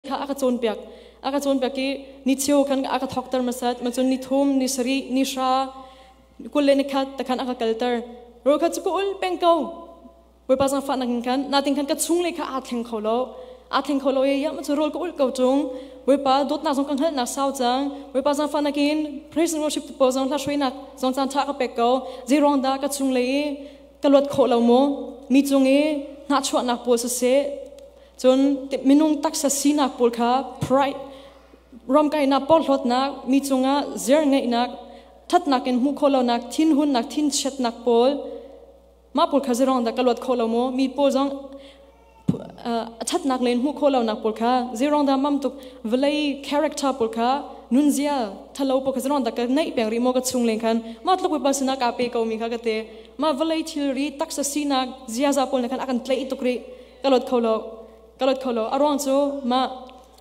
Kha a ka cawnpiak. A ka cawnpiak i ni cheu khan a ka thawkter hmasat, ma cun ni thum, ni sarih, ni hra, 21 ta khan a ka kalter. Rawl kha cu ka ul peng ko. Bawipa zaangfahnak in khan natin khan ka chung le kha aa thleng kho lo. Aa thleng kho lo i ya ma cu rawl ka ul ko ṭung. Bawipa dawtnak zong ka hngalhnak sau cang. Bawipa zaangfahnak in praise and worship pawl zong hla hruainak zong caan ṭha ka pek ko. Zei ruang dah ka chung le i ka luat khawh lo mu? Mi cung i hnahchuahnak pawl siseh, cun minung taksa sinak pawl kha, pride, romkainak, porhlawtnak, mi cungah zer ngeihnak, thatnak in hmuh khawh lonak, thinhunnak, thinchiatnak pawl, mah pawl kha zeirong dah ka luat khawh lo mu? Mi pawl zong a thatnak len hmuh khawh lonak pawl kha zeirong dah mam tuk vawlei character pawl kha, nunzia thalo pawl kha zeirong dah ka neih peng rih maw ka chung len khan? Mah tluk Bawipa sinah kaa pe ko mi kha ka te. Mah vawlei thilri, taksa sinak, ziaza pawl nih khan a kan tlaih tuk rih. Ka lot kho lo, ka lot kho lo. A ruang cu mah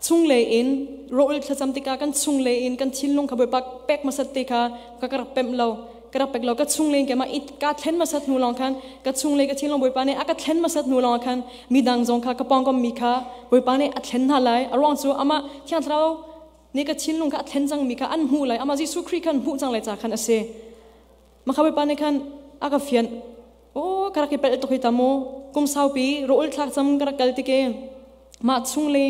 chunglei in rawl thlacam tikah kan chunglei in kan thinlung kha Bawipa pek hmasat te kha ka rak pemh lo, ka rak pek lo. Ka chunglei in keimah ka thlen hmasat hnu lawng khan, ka chunglei ka thinlung Bawipa nih a ka thlen hmasat hnu lawng khan midang zong kha, ka pawngkam mi kha Bawipa nih a thlen hna lai. A ruang cu amah Thiang Thlarau nih ka thinlung kha a thlen cang mi kha an hmuh lai, amah Jesuh Khrih khan hmuh cang lai ca khan a si. Mah kha Bawipa nih khan a ka fianh. O, ka rak i pelh tuk hi ta mu. Kum saupi rawl thlak cam ka rak kal tike mah chung le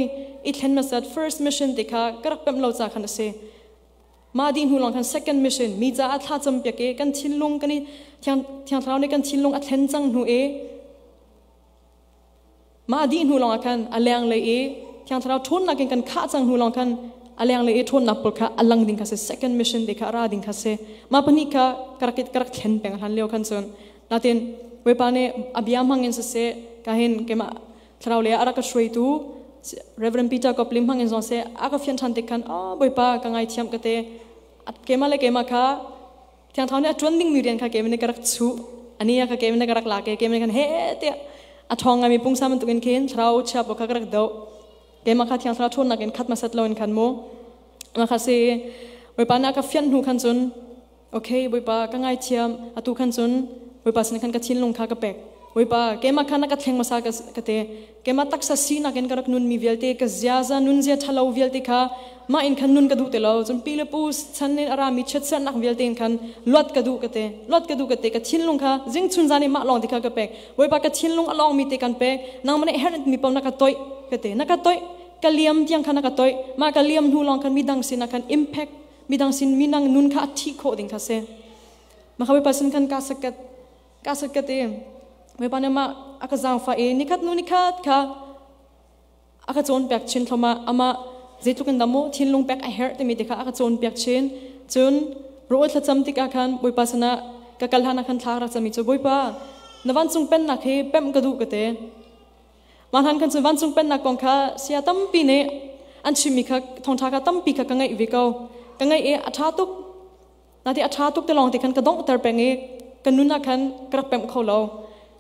i thlen hmasat first mission te kha ka rak pemh lo ca khan a si. Mah dih hnu lawng khan second mission, mi caah thla cam piak i kan thinlung kan i Thiang Thiang Thlarau nih kan thinlung a thlen cang hnu i, mah dih hnu lawng ah khan a leng lei i Thiang Thlarau ṭhawnnak in kan khah cang hnu lawng khan a leng lei i ṭhawnnak pawl kha a lang ding kha si, second mission te kha a ra ding kha si. Mah pahnih kha ka rak thlen peng hlan lio khan cun. Natin Bawipa nih a bia hmang in siseh, ka hin keimah thlarau lei ah a rak ka hruaitu Reverend Peter Copley hmang in zong seh, a ka fian ṭhan tik khan, oh, Bawipa, ka ngaithiam ka te. Keimah le keimah kha Thiang Thlarau nih a ṭuan dingmi rian kha keimah nih ka rak chuh ani kha, keimah nih ka rak lak i keimah nih khan he tiah a ṭhawng ngaimi pungsa bantukin khin thlarau chia pawl kha ka rak doh. Keimah kha Thiang Thlarau ṭhawnnak in khat hmasat loin khan mu. Mah kha si. Bawipa nih a ka fianh hnu khan cun, okay, Bawipa, ka ngaithiam. Atu khan cun Bawipa sin khan ka thinlung kha ka pek. Bawipa, keimah kha na ka thleng hmasa ka te. Keimah taksa sinak in ka rak nunmi vialte, ka ziaza, nunzia ṭhalo vialte kha mah in khan nun ka duh ti lo. Cun pi le pu chan in a rami chiatserhnak vialte in khan luat ka duh ka te, luat ka duh ka te. Ka thinlung kha zing chun zan i mah lawng te kha ka pek. Bawipa, ka thinlung a lawngmi te kan pek. Nangmah nih herh mi paoh na ka toih ka te, na ka toih. Ka liam tiang kha na ka toih. Mah ka liam hnu lawng khan midang sinah khan impact, midang sin minang nun kha a thi khawh ding kha si. Mah kha Bawipa sin khan ka sakat, ka sakat i Bawipa nih mah a ka zaangfah i nikhat hnu nikhat kha a ka cawnpiak chin thloma. Amah zeitluk in dah mu thinlung pek a herh timi te kha a ka cawnpiak chin. Cun rawl thlacam tikah khan Bawipa sinah ka kal hlan ah khan thla rak cami cu, Bawipa, na vancung pennak hi pemh ka duh ka te. Mah hlan khan cun vancung pennak kong kha sia tampi nih an chimmi kha, thawngṭha kha tampi kha ka ngaih ve ko. Ka ngaih i a ṭha tuk. Nati a ṭha tuk te lawng te khan ka donghter peng i ka nun ah khan ka rak pemh kho lo.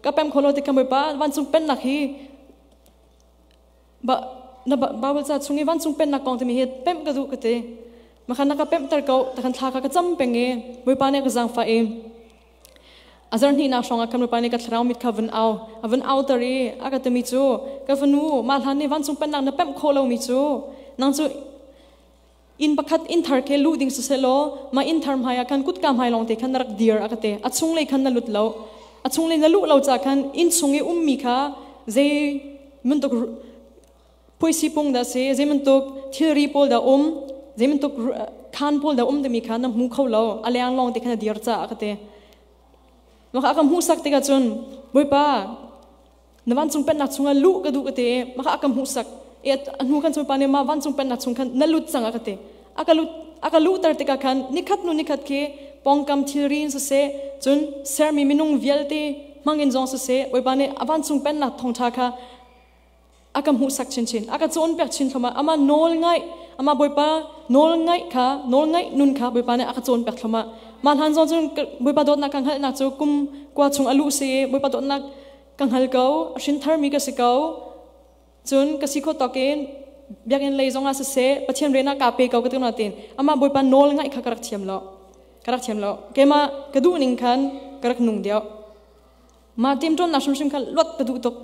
Ka pemh kho lo ti khan, Bawipa, vancung pennak hi ba na Bible ca chung i vancung pennak kong timi hi pemh ka duh ka ti. Makhan na ka pemhter ko ta khan thla kha ka cam peng i Bawipa nih ka zaangfah i a zarh hnihnak hrawng ah khan Bawipa nih ka thlarau mit kha vun au, a vun auter i a ka timi cu, ka fanu, mah hlan nih vancung pennak na pemh khawh lomi cu nang cu inn pakhat, inn thar ke luh ding siselaw, mah inn thar hmai ah khan kutka hmai lawng te khan na rak dir a ka te. A chunglei khan na lut lo. A chunglei na luh lo ca khan inn chung i ummi kha zei bantuk puaisi pung dah si, zei bantuk thilri pawl dah um, zei bantuk khaan pawl dah um timi kha na hmu kho lo, a leng lawng te khan na dir ca a ka te. Mah kha a ka hmuhsak tikah cun, Bawipa, na vancung pennak chungah luh ka duh ka ti. Mah kha a ka hmuhsak i a hnu khan Bawipa nih mah vancung pennak chung khan na lut cang a ka ti. A ka lut, a ka luhter tikah khan nikhat hnu nikhat khi pawngkam thilri in siseh, cun sermi minung vialte hmangin zong siseh, Bawipa nih a vancung pennak thawngṭha kha a ka hmuhsak chinchin, a ka cawnpiak chin thluahmah. Amah nawl ngaih, amah Bawipa nawl ngaih kha, nawl ngaih nun kha Bawipa nih a ka cawnpiak thluahmah. Mah hlan zong cun Bawipa dawtnak ka hngalhnak cu kum kua chung a luh si i Bawipa dawtnak ka hngal ko, a hrin tharmi ka si ko. Cun ka si kho tawk in biakinn lei zong ah siseh, Pathian rian ah kaa pe ko ka ti nain amah Bawipa nawl ngaih kha ka rak thiam lo, ka rak thiam lo. Keimah ka duh ning khan ka rak nung deuh. Mah ṭemṭawnnak hrimhrim kha luat ka duh tuk,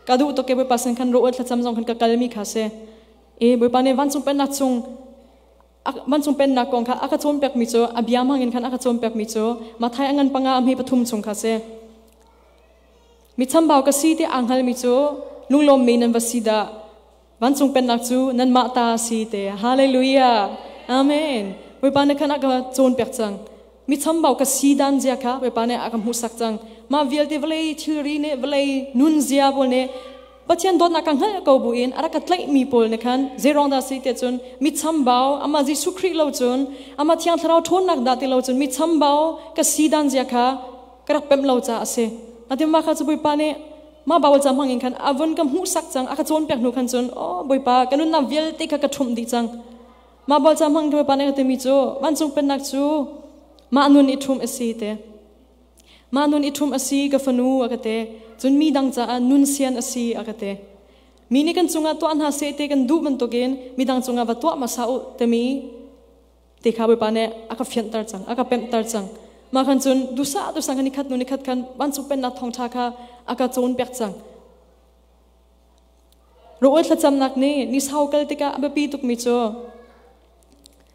ka duh tuk. Ke Bawipa sin khan rawl thlacam zong khan ka kalmi kha si. E Bawipa nih vancung pennak chung vancung pennak kong kha a ka cawnpiakmi cu a bia hmangin khan a ka cawnpiakmi cu Matthai a ngan panga a hme pathum chung kha si. Mi chambau ka si ti aa hngalmi cu lunglawmmi nan va si dah. Vancung pennak cu nanmah ta si te. Hallelujah. Amen. Bawipa nih khan a ka cawnpiak cang. Mi chambau ka si dan zia kha Bawipa nih a ka hmuhsak cang. Mah vialte vawlei thilri nih vawlei nun zia pawl nih Pathian dawtnak ka hngalh ko buin a rak ka tlaihmi pawl nih khan zeirong dah si tiah cun mi chambau amah Jesuh Khrih lo cun amah Thiang Thlarau ṭhawnnak dah ti lo cun mi chambau ka si dan zia kha ka rak pemh lo caah a si. Natin mah kha cu Bawipa nih mah Baibal ca hmang in khan a vun ka hmuhsak cang a ka cawnpiak hnu khan cun aw Bawipa ka nunnak vialte kha ka ṭhumh dih cang. Mah Baibal ca hmang Bawipa nih a ka timi cu vancung pennak cu mah nun i ṭhumh a si te. Mah nun i ṭhumh a si ka fanu a ka ti. Cun mi dang caah nun sian a si a ka ti. Mi nih kan cungah tuah hna seh ti kan duh bantukin midang cungah va tuah hmasa u timi ti kha Bawipa nih a ka fianhter cang, a ka pemhter cang. Mah khan cun duhsah duhsah khan nikhat hnu nikhat khan vancung pennak thawngṭha kha a ka cawnpiak cang. Rawl thlacamnak nih ni sau kal tikah a biapi tukmi cu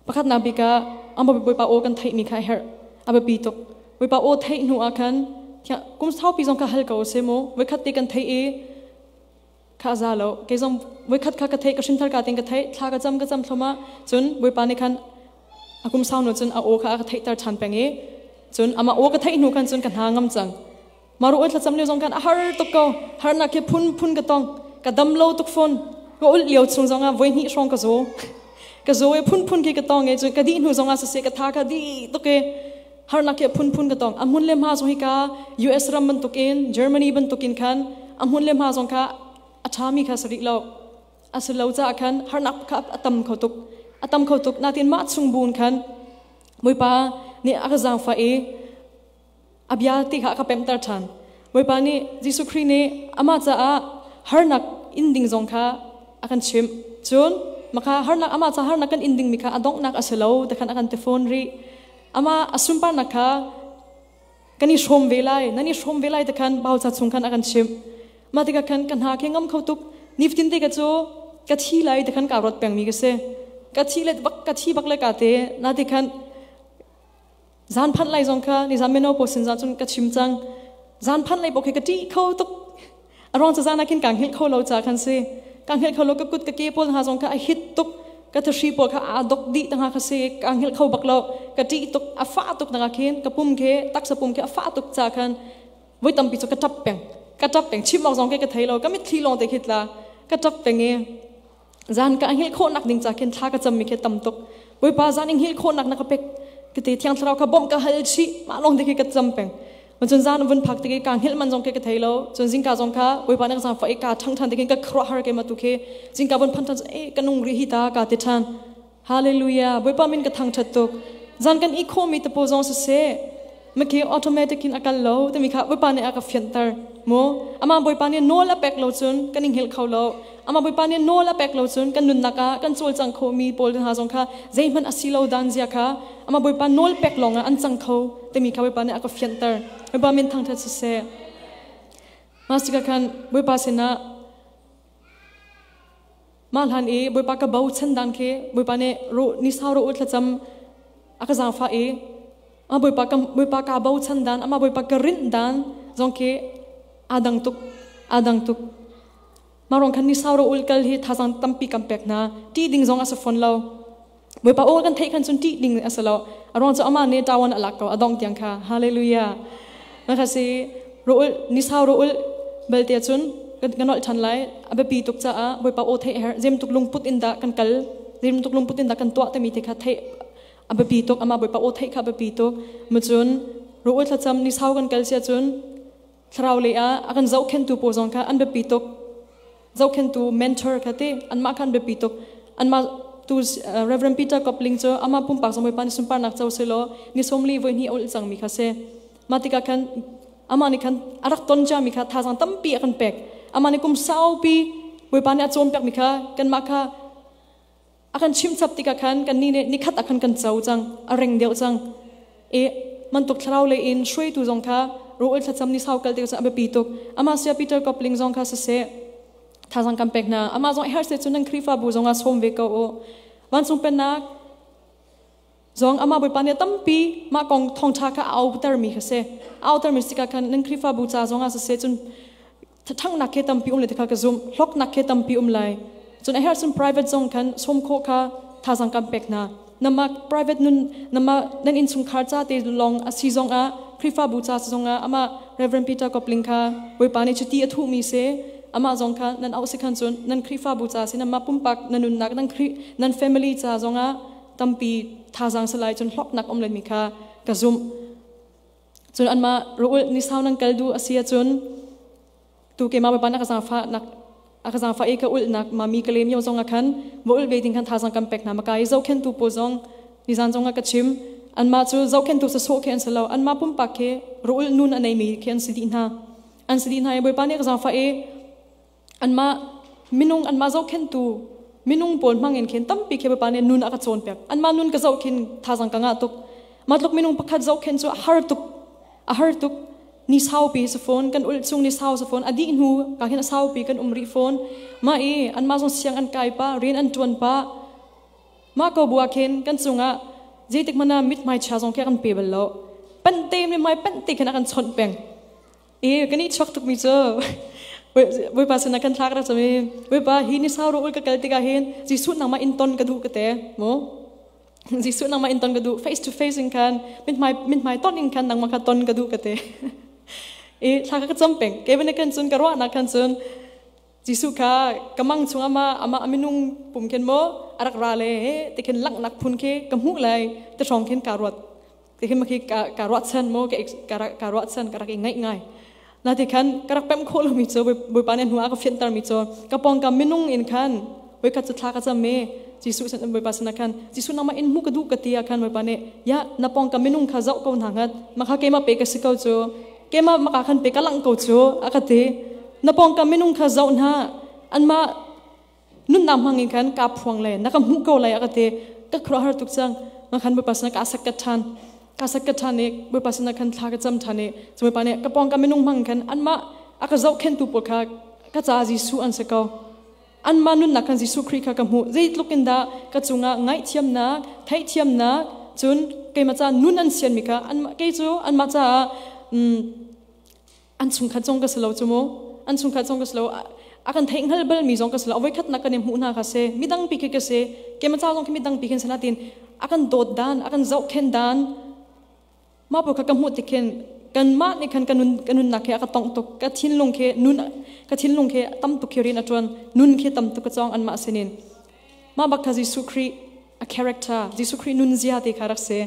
pakhatnak bik ah amah Bawipa aw kan theihmi kha a herh. A biapi tuk. Bawipa aw theih hnu ah khan kum saupi zong kha hal ko seh mu. Voikhat te kan theih i kha a za lo. Kei zong voikhat kha ka theih, ka hrinthar ka tin ka theih, thla ka cam ka cam thlum ah cun Bawipa nih khan a kum sau hnu cun a aw kha a ka theihter ṭhan peng i cun amah aw ka theih hnu khan cun ka hna ngam cang. Maru oi thlacam lio zong khan a har tuk ko. Harnak hi phunphun ka tong. Ka dam lo tuk fawn. Ka ulh lio chung zong ah voi hnih hrawng ka zaw. Ka zaw i phunphun khi ka tong i cun ka dih hnu zong ah siseh ka tha ka dih tuk i harnak hi phunphun ka tong. A hmun le hma zong hi ka US ram bantukin Germany bantukin khan a hmun le hma zong kha a ṭhami kha si rih lo. A si lo caah khan harnak kha a tam kho tuk. A tam kho tuk. Natin mah chung buin khan Bawipa nih a ka zaangfah i a bia ti kha a ka pemhter ṭhan. Bawipa nih Jesuh Khrih nih amah caah harnak in ding zong kha a kan chimh. Cun maka harnak amah caah harnak kan in dingmi kha a donghnak a si lo ti khan a kan ti fawn rih. Amah a sunparnak kha kan i hrawm ve lai, nan i hrawm ve lai ti khan Baibal ca chung khan a kan chimh. Mah tikah khan ka hna khi ngam kho tuk. Nifatin te ka cu ka thi lai ti khan kaa ruat pengmi ka si. Ka thi le bak ka thi bak le ka te na ti khan Zan phanh lai zong kha nizan mino pawl sin zah cun ka chim cang. Zan phanh lai pawl khi ka ṭih kho tuk. A ruang cu zan ah khin kaa hngilh kho lo ca khan si. Kaa hngilh kho lo ka kut ka ke pawl hna zong kha a hit tuk. Ka thahri pawl kha aa dok dih tanga kha si. Kaa hngilh kho bak lo. Ka ṭih tuk. A fah tuk tanga khin ka pum khi taksa pum khi a fah tuk ca khan voi tampi cu ka ṭap peng. Ka ṭap peng. Chim awk zong khi ka thei lo. Ka mitthli lawng te khi tla. Ka ṭap peng i Zan ka hngilh khawhnak ding ca khin thla ka cammi khi tam tuk. Bawipa zan in hngilh khawhnak na ka pek. Ka ti Thiang Thlarau kha bawmh ka hal chih. Mah lawng te khi ka cam peng. Cun zan vun phak tik i ka hngilh man zong khi ka thei lo. Cun zingka zong kha Bawipa na ka zaangfah i ka ṭhang ṭhan tik in ka khuaruahhar keimah tu khi. Zingka vun phan ṭhan e ka nung rih hi ta ka ti ṭhan. Hallelujah. Bawipa min ka thangṭhat tuk. Zan kan i khawhmi te pawl zong siseh Maki automatic in a kal lo timi kha Bawipa nih a ka fianhter mu. Amah Bawipa nih nawl a pek lo cun kan i hngilh kho lo. Amah Bawipa nih nawl a pek lo cun kan nunnak ah kan cawlcang khomi pawl hna zong kha zeihmanh a si lo dan zia kha amah Bawipa nawl pek lawngah an cang kho timi kha Bawipa nih a ka fianhter. Bawipa min thangṭhat siseh. Mah tikah khan Bawipa sinah Mah hlan i Bawipa ka bochan dan khi Bawipa nih ruh nisau ro u thlacam a ka zaangfah i a Bawipa ka Bawipa ka bochan dan amah Bawipa ka rinh dan zong khi aa dang tuk aa dang tuk. Mah ruang khan nisau ro ul kal hi thazaang tampi kan pek hna. Ṭih ding zong a si fawn lo. Bawipa aw kan theih khan cun ṭih ding a si lo. A ruang cu amah nih ṭawan a lak ko a dong tiang kha. Hallelujah. Na kha si ro ul nisau ro ul belte cun kan nolh ṭhan lai. A biapi tuk caah Bawipa aw theih a herh. Zemtuk lungput in dah kan kal, zemtuk lungput in dah kan tuah timi te kha theih a biapi tuk. Amah Bawipa aw theih kha a biapi tuk. Macun ro ul thlacam nisau kan kal sia cun thlarau lei ah a kan zohkhenhtu pawl zong kha an biapi tuk. Zohkhenhtu mentor kha ti anmah kha an biapi tuk. Anmah tu Reverend Peter Kopling cu amah pumpak zong Bawipa nih sunparnak co selaw ni 40 voi hnih a ulh cangmi kha si. Mah tikah khan amah nih khan a rak ton ciami kha thazaang tampi a kan pek. Amah nih kum saupi Bawipa nih a cawnpiakmi kha kanmah kha a kan chimchap tikah khan kannih nih nikhat ah khan kan co cang, a reng deuh cang. I mantuk thlarau lei in hruaitu zong kha rawl thlacam ni sau kal tikah a biapi tuk. Amah sia Peter Kopling zong kha siseh. Thazang kan pek hna. Amah zong herh se cun nan Khrihfabu zong ah sawm ve ko u. Vancung pennak zong amah Bawipa nih tampi mah kong thawngṭha kha a autermi kha si. Autermi si ka khan nan Khrihfabu ca zong ah siseh cun ṭhangnak he tampi um le tikha ka zumh. Hlawknak he tampi um lai. Cun a herh cun private zong khan sawm khawh kha thazang kan pek hna. Namah private nun namah nan innchungkhar ca te lawng a si zong ah Khrihfabu ca zong ah amah Reverend Peter Kopling kha Bawipa nih cuti a thuhmi si amah zong kha nan auh si khan cun nan Khrihfabu ca si namah pumpak nan nunnak nan Khrih nan family ca zong ah tampi thazang salai cun hlawknak um lenmi kha ka zumh. Cun anmah rawl ni sau nan kal duh a si ahcun tu keimah Bawipa na ka zaangfah nak a ka zaangfah i ka ulhnak mami ka lem yo zong ah khan va ulh ve ding khan thazang kan pek hna maka i zohkhentu pawl zong nizan zong ah ka chim anmah cu zohkhentu sawsawh khi an si lo anmah pumpak khi rawl nun a neimi khi an si dih hna an si dih hna i Bawipa nih ka zaangfah i anmah minung anmah zohkhentu minung pawl hmang in khin tampi khi Bawipa nih nun a ka cawnpiak anmah nun ka zoh khin thazang ka ngah tuk mah tluk minung pakhat zohkhen cu a har tuk a har tuk ni saupi si fawn kan ulh chung ni sau si fawn a dih hnu ka khin a saupi kan um rih fawn mah i anmah zong siang an kai pa rian an ṭuan pa mah ko bu ah khin kan cungah zeitik hmanh ah mithmai chia zong khi a kan pe bal lo pante mithmai pante khin a kan chawnh peng i kan i chuak tukmi cu Bawipa sinah kan thlak rak cami Bawipa hi ni sau ro ul ka kal tikah hin Jesuh nangmah in ton ka duh ka te mu Jesuh nangmah in ton ka duh face to face in khan mithmai mithmai ton in khan nangmah kha ton ka duh ka te i thla ka cam peng kevin kan cun ka ruahnak khan cun Jesuh kha ka mang chung ama ama minung pum khin mo arak ra le he te khin langnak phun khi ka hmuh lai te hrawng khin ka ruat te khin ma khi ka ka ruat chan mo ka ka ruat chan ka rak i ngaih ngai na ti khan ka rak pem khawh lomi cu Bawipa nih hnu a ka fianter mi cu ka pawngkam minung in khan voikhat cu thla ka cam i Jesuh sin Bawipa sinah khan Jesuh nangmah in hmuh ka duh ka ti ah khan Bawipa nih ya na pawngkam minung kha zoh ko hna ngat maka keimah pe ka si ko cu keimah maka khan pe ka langh ko cu a ka ti na pawngkam minung kha zoh hna anmah nunnak hmang in khan ka phuang le na ka hmuh ko lai a ka ti ka khuaruahhar tuk cang ma khan Bawipa sinah ka sak ka ṭhan ka sak ka ṭhan i Bawipa sinah khan thla ka cam ṭhan i Bawipa nih ka pawngkam minung hmang khan anmah a ka zohkhenhtu pawl kha ka caah Jesuh an si ko anmah nunnak khan Jesuh Khrih kha ka hmuh zeitluk in dah ka cungah ngaihthiamnak theihthiamnak cun keimah caah nun an sianmi kha anmah kei cu anmah caah an chungkhat zong ka si lo cu mu an chungkhat zong ka si lo a kan theih hngal bal mi zong ka si lo avoi khat nak kan i hmuh hna kha si midang pi khi ka si keimah ca zong khi midang pi khin sana tin a kan dawt dan a kan zohkhen dan mah pawl kha ka hmuh tik khin kanmah nih khan ka nun ka nunnak khi a ka tongh tuk ka thinlung khi nun ka thinlung khi tam tuk khi rian a ṭuan nun khi tam tuk ka cawng anmah sinin mah bak kha Jesuh Khrih a character Jesuh Khrih nunzia te kha rak si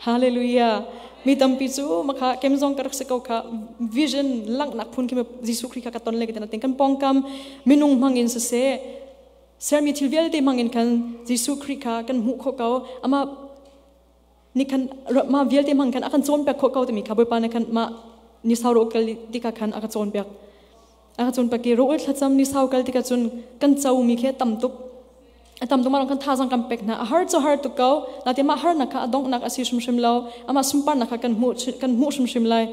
hallelujah mi tampi cu makha kem zong ka rak si ko kha vision langhnak phun khi Jesuh Khrih kha ka ton le ka tin kan pawngkam minung hmang in siseh sermi thil vialte hmang in khan Jesuh Khrih kha kan hmuh khawh ko ama ni khan ma vialte hmang khan a kan cawnpiak khawh ko timi kha Bawipa nih khan mah ni sau ro kal tika khan a ka cawnpiak a ka cawnpiak i ro thlacam ni sau kal tika cun kan co mi khi tam tuk a tam tuk ma kan thazang kan pek hna a har cu har tuk ko na te mah harnak kha a donghnak a si hrimhrim lo amah sunparnak kha kan hmuh kan hmuh hrimhrim lai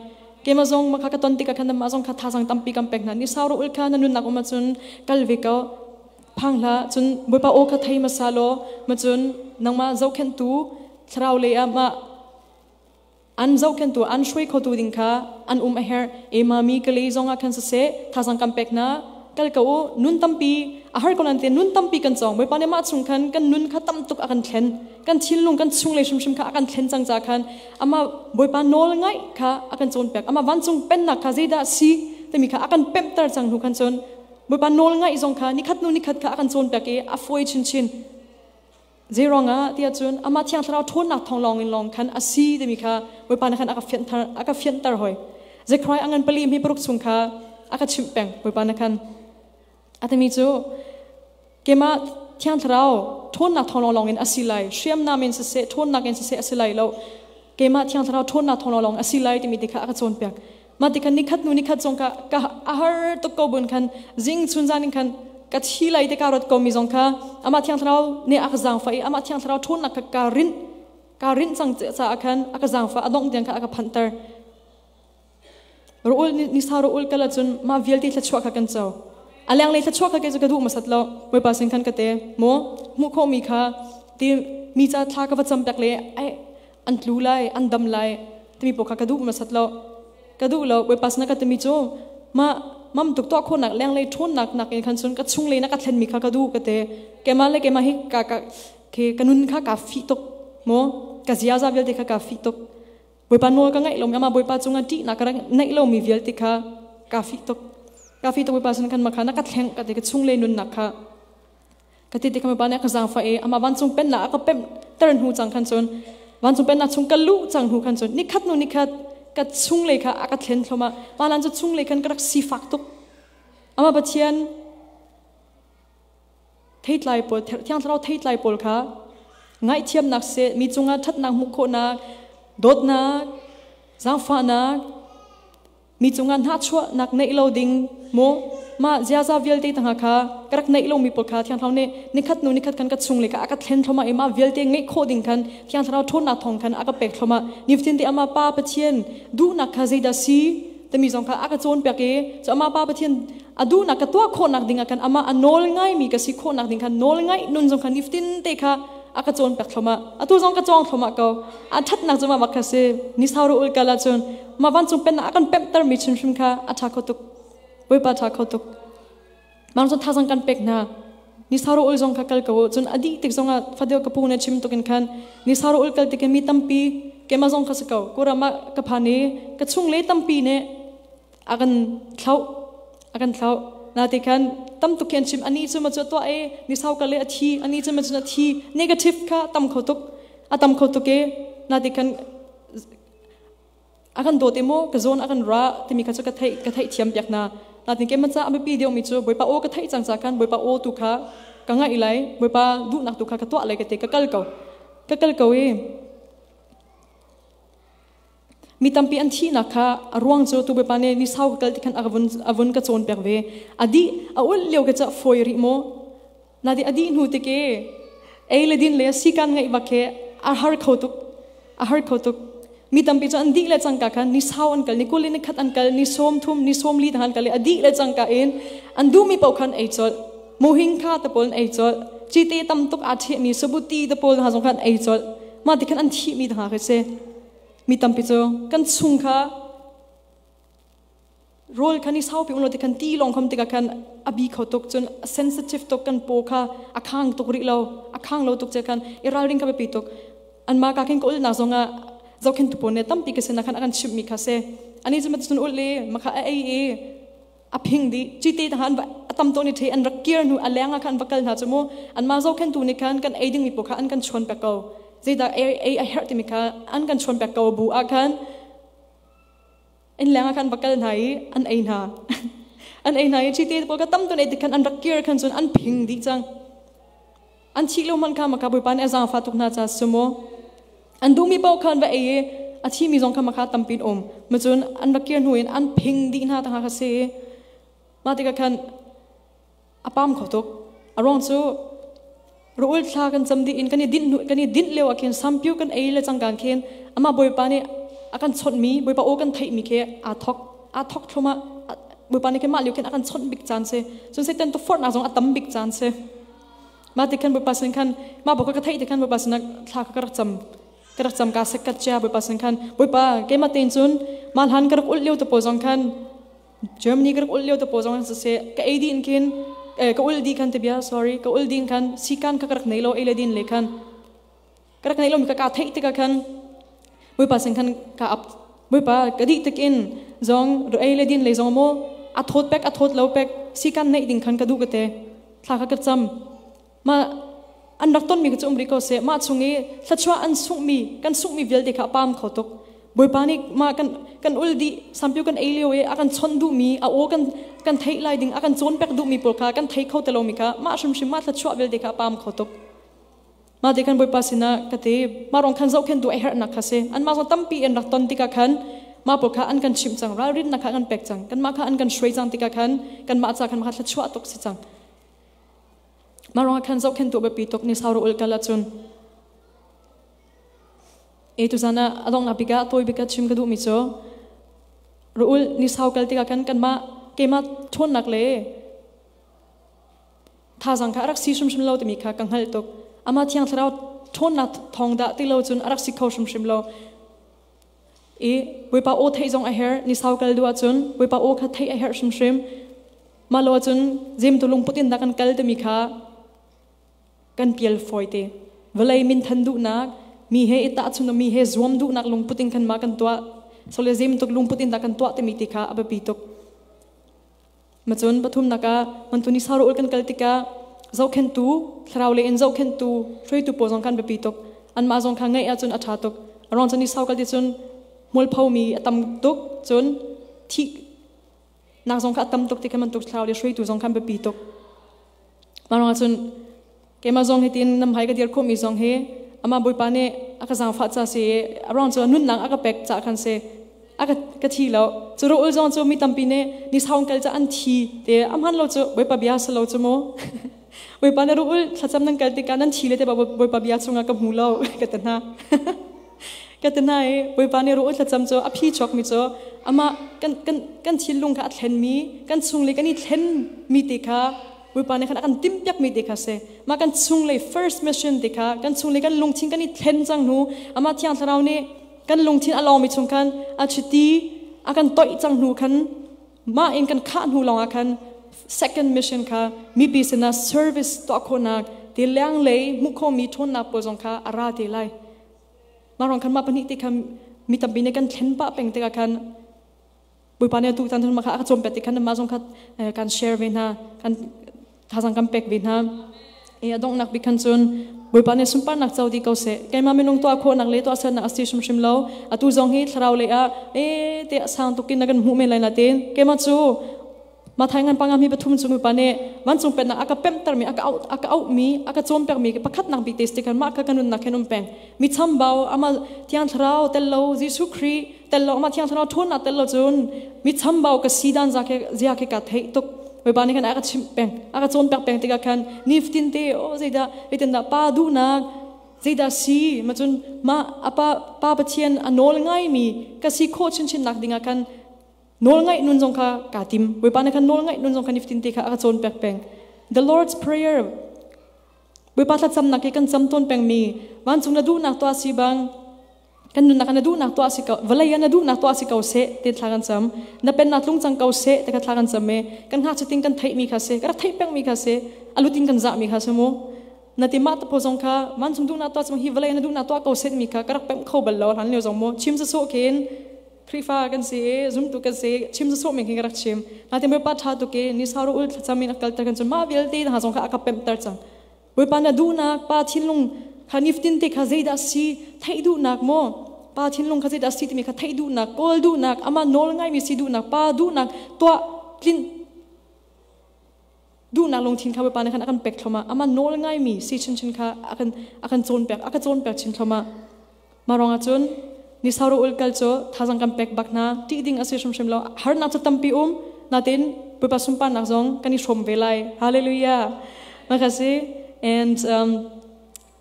keimah zong ma kha ka ton tikah khan mah zong kha thazang tampi kan pek hna ni sau ro ul kha na nunnak um ahcun kal ve ko phang hlah cun Bawipa aw kha thei hmasa law ma cun nangmah zohkhenhtu thlarau lei ah mah an zohkhenhtu an hruai khotu ding kha an um a herh ema mi ka lei zong ah khan siseh thazang kan pek hna kal ko u nun tampi a har ko nan te nun tampi kan cawng Bawipa nih mah chung khan kan nun kha tam tuk a kan thlen kan thinlung kan chunglei hrimhrim kha a kan thlen cang ca khan ama Bawipa nawl ngaih kha a kan cawnpiak ama vancung pennak kha zeidah si timi kha a kan pemhter cang hnu khan cun Bawipa nawl ngaih zong kha nikhat hnu nikhat kha a kan cawnpiak i a fawi chinchin. Zeiruangah tiah cun amah Thiang Thlarau ṭhawnnak thawng lawng in lawng khan a si timi kha Bawipa nih khan a ka fianter a ka fianter hoi. Zekhariah a ngan pali mi paruk chung kha a ka chimh peng Bawipa nih khan. A timi cu keimah Thiang Thlarau ṭhawnnak thawng lawng lawng in a si lai hriamnam in siseh ṭhawnnak in siseh a si lai lo keimah Thiang Thlarau ṭhawnnak thawng lawng lawng a si lai timi ti kha a ka cawnpiak. Mah ti khan nikhat hnu nikhat zong ka ka a har tuk ko bun khan zing chun zan in khan ka thi lai te ka rot ko mi zong kha amah Thiang Thlarau nih a ka zaangfah i amah Thiang Thlarau ṭhawnnak kha ka rinh ka rinh cang caah khan a ka zaangfah a dongh tiang kha a ka phanhter. Rawl ni sa rawl kal ahcun mah vialte thluachuah kha kan co. A lenglei thluachuah kha kei cu ka duh hmasat lo. Bawipa sin khan ka te. Maw hmuh khawhmi kha ti mi ca thla ka va cam piak le ai an tlu lai, an dam lai timi pawl kha ka duh hmasat lo. Ka duh lo. Bawipa sin ka timi cu mah mam tuk tuah khawhnak lenglei ṭhawnnak nakin khan cun ka chunglei na ka thlenmi kha ka duh ka te. Keimah le keimah hi ka ka khi ka nun kha kaa fih tuk. Maw ka ziaza vialte kha kaa fih tuk. Bawipa nawl ka ngaih lomi amah Bawipa cungah ṭihnak ka rak neih lomi vialte kha kaa fih tuk. Kaa fih tuk. Bawipa sin khan makha na ka thleng ka ti, ka chunglei nunnak kha ka ti ti kha Bawipa nih a ka zaangfah i amah vancung pennak a ka pemh ter hnu cang khan cun, vancung pennak chung ka luh cang hnu khan cun, nikhat hnu nikhat ka chunglei kha a ka thlen thluahmah. Mah hlan cu chunglei khan ka rak sifak tuk. Amah Pathian theitlai pawl, Thiang Thlarau theitlai pawl kha ngaihthiamnak seh, mi cungah ṭhatnak hmuh khawhnak, dawtnak, zaangfahnak, mi cungah hnahchuahnak neih lo ding maw, mah ziaza vialte hna kha ka rak neih lomi pawl kha Thiang Thlarau nih nikhat hnu nikhat khan ka chung le kha a ka thlen thluahmah i mah vialte ngeih khawh ding khan Thiang Thlarau ṭhawnnak thawng khan a ka pek thluahmah. Nifatin te amah Pa Pathian duhnak kha zeidah si timi zong kha a ka cawnpiak i cu amah Pa Pathian a duhnak ka tuah khawhnak ding ah khan, amah a nawl ngaimi ka si khawhnak ding khan, nawl ngaih nun zong kha nifatin te kha a ka cawnpiak thluahmah. Atu zong ka cawng thluahmah ko. A ṭhatnak cu mah bak kha si. Ni sau ru ul kal ahcun mah vancung pennak a kan pemhter mi hrimhrim kha a ṭha kho tuk. Bawipa ṭha kho tuk. Mang cun thazang kan pek hna. Ni sau ru ul zong kha kal ko u. Cun a dih tik zongah fadeu ka pu na chim tukin khan ni sau ru ul kal tikin mi tampi keimah zong kha si ko kuram ah ka phan i ka chung le tampi nih a kan thlauh, a kan thlauh. Nate khan tam tuk khi an chim, ani cu ma cu tuah e, ni sau kal le a thi, ani cu ma cu a thi. Negative kha tam kho tuk, a tam kho tuk e. Nate khan a kan dawt e maw, ka zawn a kan ra timi kha cu ka theih, ka theih thiam piak na. Natin ke man ca a biapi deuh mi cu Bawipa aw ka theih cang ca khan Bawipa aw tu kha ka ngaih lai, Bawipa duhnak tu kha ka tuah lai ka te, ka kal ko, ka kal ko i. Mi tampi an thihnak kha a ruang cu tu Bawipa nih ni sau ka kal ti khan a vun ka cawnpiak ve. A dih a ulh lio ka ca fawi rih maw? Na di a dih hnu tik i ei le din le sikan ngeih bak khi a har kho tuk. A har kho tuk. Mi tampi cu an dih le cangka khan ni sau an kal, ni 20 ni khat an kal, ni 30, ni 40 an kal i a dih le cangka in an duhmi paoh khan ei colh. Muhing kha te pawl an ei colh. Cite tam tuk aa ṭhehmi sabuti te pawl hna zong khan an ei colh. Mah ti khan an thihmi hna khi si. Mi tampi cu kan chung kha rawl khan i saupi um lo ti khan ti lawng kham tikah khan a bi kho tuk, cun sensitive tuk, kan paw kha a khang tuk rih lo, a khang lo tuk che khan i ralring kha biapi tuk. An ma ka khin ka ulnak zongah zohkhen tu pawl nih tampi ka sinah khan a kan chimhmi kha si. Ani cu ma cun ul i makha a ei i a phing dih cite ta han a tam to ni the an rak kir hnu a leng ah khan va kal hna chu mu. An ma zohkhen tu nih khan kan ei ding mi pawl kha an kan chuan pek ko, zeidah ei ei a herh timi kha an kan chuan pek ko bu ah khan inn leng ah khan va kal hna i an ei hna, an ei hna i chite pawl kha tam tun ei tik khan an rak kir khan cun an phing dih cang. An thih lo man kha maka Bawipa nih a zaangfah tuk hna ca sumo an duhmi paoh khan va ei i a thimi zong kha maka tampin um ma cun an rak kir hnu in an phing dih hna ta kha si. Mah tikah khan a pam kho tuk. A ruang cu rawl thla kan cam dih in kan i dinh kan i dinh lio ah khin sampiu kan ei le cangkan khin amah Bawipa nih a kan chawnhmi, Bawipa aw kan theihmi khi aa thok, aa thok thlumah. Bawipa nih khin mah lio khin a kan chawnh bik caan si. Cun Satan tukforhnak zong a tam bik caan si. Mah ti khan Bawipa sin khan mah bawk ka theih ti khan Bawipa sinah thla ka rak cam, ka rak cam ka sek ka chia. Bawipa sin khan, Bawipa, keimah tein cun mah hlan ka rak ulh lio te pawl zong khan, Germany ka rak ul lio te pawl zong siseh, ka ei dih in khin ka ul dih khan te bia, sorry, ka ul dih khan sikan kha ka rak nei lo, ei le din le khan ka rak nei lo mi ka ka theih tikah khan Bawipa sin khan ka ap. Bawipa, ka dih tik in zong ei le din le zong maw a thawt pek a thawt lo pek sikan neih ding khan ka duh ka te. Thla kha ka cam. Ma an rak tonmi kha cu um rih ko seh, mah chung i thluachuah an sunghmi, kan sunghmi vialte kha a pam kho tuk. Bawipa nih mah kan ul dih sampiu kan ei lio i a kan chawnh duhmi a aw kan kan theih lai ding a kan cawnpek duhmi pawl kha kan thei kho te lomi kha mah hrimhrim mah thluachuah vialte kha a pam kho tuk. Mah ti khan Bawipa sinah ka ti. Mah rong khan zohkhenh tu a herhnak kha si. Anmah zong tampi an rak ton tikah khan mah pawl kha an kan chimh cang, ralrinnak kha an kan pek cang, kanmah kha an kan hruai cang tikah khan kanmah ca khan mah thluachuah tuk si cang. Mah ruangah khan zohkhenhtu biapi tuk ni sau ul kal ahcun. E tuzan ah a donghnak bik ah tawi bik ah chim ka duhmi cu ruul ni sau kal tikah khan kanmah keimah ṭhawnnak le Thazang kha a rak si hrimhrim lo timi kha ka hngalh tuk. Amah Thiang Thlarau ṭhawnnak thawng dah ti lo cun a rak si kho hrimhrim lo. I Bawipa aw theih zong a herh, ni sau kal duh ahcun Bawipa aw kha theih a herh hrimhrim. Mah lo ahcun zemtu lungput in dah kan kal timi kha kan pial fawi te. Vawlei minthan duhnak, mi he i tahchun mi he zuam duhnak lungput in khan ma kan tuah. Sole zem tuk lungput in dah kan tuah timi ti kha a biapi tuk. Macun pathumnak ah mantuni saru ul kan kal tikah zohkhenhtu, thlarau lei in zohkhenhtu, hruaitu pawl zong kan biapi tuk. Anmah zong kha ngeih ahcun a ṭha tuk. A ruang cu ni sau kal ti cun mualpho mi a tam tuk, cun thih nak zong kha a tam tuk ti kha bantuk thlarau lei hruaitu zong khan biapi tuk. Mah ruangah cun keimah zong hitin nam hai ka dir khawhmi zong hi amah Bawipa nih a ka zaangfah ca si i a ruang cu nunnak a ka pek ca khan si a ka thi lo. Cu rawul zong cu mi tampi nih ni sau kal ca an thi te a hman lo cu Bawipa bia si lo cu mu. Bawipa na rawul thlacam nan kal tikah nan thi le te Bawipa bia chungah ka hmu lo ka ti hna. Ka ti hna i Bawipa nih rawul thlacam cu a phi chuakmi cu amah kan kan kan thinlung kha a thlenmi kan chung le kan i thlenmi te kha Bawipa nih khan a kan timhpiakmi te kha si. Mah kan chunglei first mission te kha kan chunglei kan lungthin kan i thlen cang hnu amah Thiang Thlarau nih kan lungthin a lawngmi chung khan a chiti a kan toih cang hnu khan mah in kan khah hnu lawngah khan second mission kha mipi sinah service tuah khawhnak ti lenglei hmuh khawhmi ṭhawnnak pawl zong kha a ra te lai. Mah ruang khan mah pahnih te kha mi tampi nih kan thlen pah peng tikah khan Bawipa nih atu tan kha a ka cawnpiak ti khan mah zong kha kan share ve hna, kan thazang kan pek ve hna. E a donghnak bik khan cun Bawipa nih sunparnak co di ko seh. Keimah minung tuah khawhnak le tuah sernak a si hrimhrim lo. Atu zong hi thlarau lei ah e te sang tukin na kan hmuh men lai na tin. Keimah cu Mathai ngan panga mi pathum chung mipa nih vancung pennak a ka pemhtermi, a ka auh, a ka auhmi, a ka cawnpiakmi pakhatnak bik te si kan mah kha ka nunnak hin um peng. Mi chambau ama Thiang Thlarau tel lo, Jesuh Khrih tel lo, ama Thiang Thlarau ṭhawnnak tel lo cun mi chambau ka si dan za ke zia ke ka theih tuk. Bawipa nih khan a ka chimh peng, a ka cawnpiak peng tikah khan nifatin te oh zeidah zeitindah pa duhnak zeidah si ma cun ma apa pa Pathian a nawl ngaimi ka si khawh chinchin nak dingah khan Nawlngaih nun zong kha kaa tim. Bawipa nih khan nawlngaih nun zong kha nifatin te kha a ka cawnpiak peng. The Lord's Prayer, Bawipa thlacamnak hi kan cam tawn pengmi, vancung na duhnak tuah si bang, kan nunnak na duhnak tuah si ko, vawlei ah na duhnak tuah si ko seh, ti thla kan cam. Na pennak tlung cang ko seh, ti kha thla kan cam i, kan ngakchiatin kan theihmi kha si, ka rak theih pengmi kha si, a lutin kan zahmi kha si mu. Na ti mah tapo zong kha vancung duhnak tuah cang hi vawlei na duhnak tuah ko seh mi kha ka rak pemh kho bal lo hlan lio zong mu chim sawsawh khin Khrihfa kan si i zumtu kan si chim sawsawh men khi ka rak chim. Natin Bawipa ṭha tuk i ni sau ul thlacam in a kalter kan cu mah vialte hna zong kha a ka pemhter cang. Bawipa na duhnak pa thinlung kha nifatin te kha zeidah si theih duhnak maw pa thinlung kha zeidah si timi kha theih duhnak kawl duhnak amah nawl ngaimi si duhnak pa duhnak tuah tlin duhnak lungthin kha Bawipa nih khan a kan pek thloma amah nawl ngaimi si chinchin kha a kan cawnpiak a ka cawnpiak chin thloma mah ruangah cun ni sauro ul kal cu thazang kan pek bak hna ṭih ding a si hrimhrim lo harnak cu tampi um natin Bawipa sunparnak zong kan i hrawm ve lai. Hallelujah. Makasi and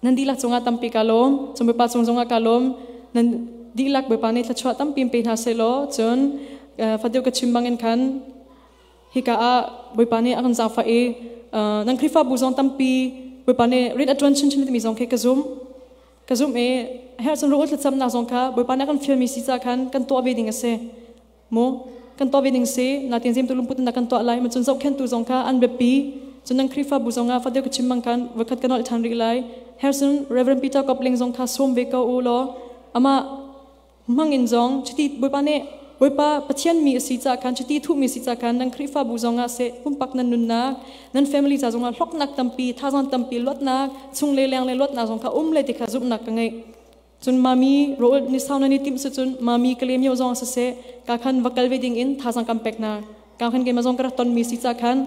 nan dihlak cungah tampi ka lawm cun Bawipa cung zongah ka lawm. Nan dihlak Bawipa nih thluachuah tampi in pe hna seh law cun fadeu ka chim bangin khan hika ah Bawipa nih a kan zaangfah i nan Khrihfabu zong tampi Bawipa nih rian a ṭuan chinchin timi zong khi ka zumh i herh cun ruah thlacamnak zong kha Bawipa nih a kan fialmi si ca khan kan tuah ve ding a si mu kan tuah ve ding si natin zem tu lungput in kan tuah lai ma cun zohkhentu zong kha an biapi cun nan Khrihfabu zong ah fadeu ka chim bang khan voikhat ka nolh ṭhan rih lai. Harrison Reverend Peter Kopling zong kha sawm ve ko u law amah hmangin zong chiti Bawipa nih Bawipa Pathian mi a si ca khan chiti thuhmi si ca khan nan Khrihfabu zong ah seh pumpak nan nunnak nan family ca zong ah hlawknak tampi thazang tampi luatnak chung le leng le luatnak zong kha um le ti kha zumhnak ka ngei. Cun mami rawl ni sau nan i timh si cun mami ka lem yo zong siseh ka khan va kal ve ding in thazang kam pek na ka khan keimah zong ka rak ton mi si ca khan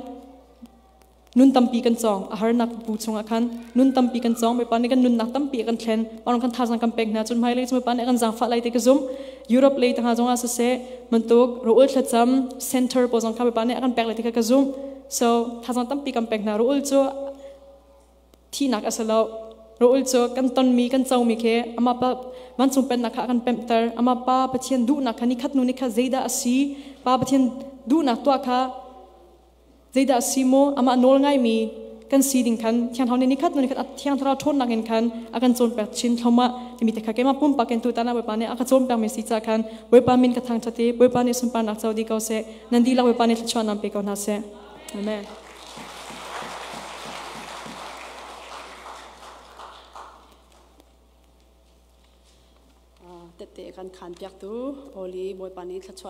nun tampi kan cawng. A harnak bu chungah khan nun tampi kan cawng. Bawipa nih kan nunnak tampi a kan thlen parong kan thazang kan pek hna. Cun hmailei cu Bawipa nih a kan zaangfah lai ti ka zum. Europe lei tangah zongah siseh bantuk rawl thlacam center pawl zong kha Bawipa nih a kan pek lai ti kha ka zum. So thazang tampi kan pek hna. Rawl cu thihnak a si lo. Rawl cu kan tonmi kan comi khi amah pa vancung pennak kha a kan pemhter. Amah pa Pathian duhnak kha nikhat nu nikhat zeidah a si pa Pathian duhnak tuah kha zeidah a si maw amah nawl ngaimi Kan si ding khan Thiang Thlarau nih nikhat hnu nikhat a Thiang Thlarau ṭhawnnak in khan a kan cawnpiak chin thluahmah timi te kha keimah pumpak in tutan ah Bawipa nih a ka cawnpiakmi si caah khan Bawipa min ka thangṭhat i Bawipa nih sunparnak co dih ko seh. Nan dihlak Bawipa nih thluachuahnak pe ko hna seh. Amen. Tette kan khan piaktu Oli Bawipa nih thluachuah.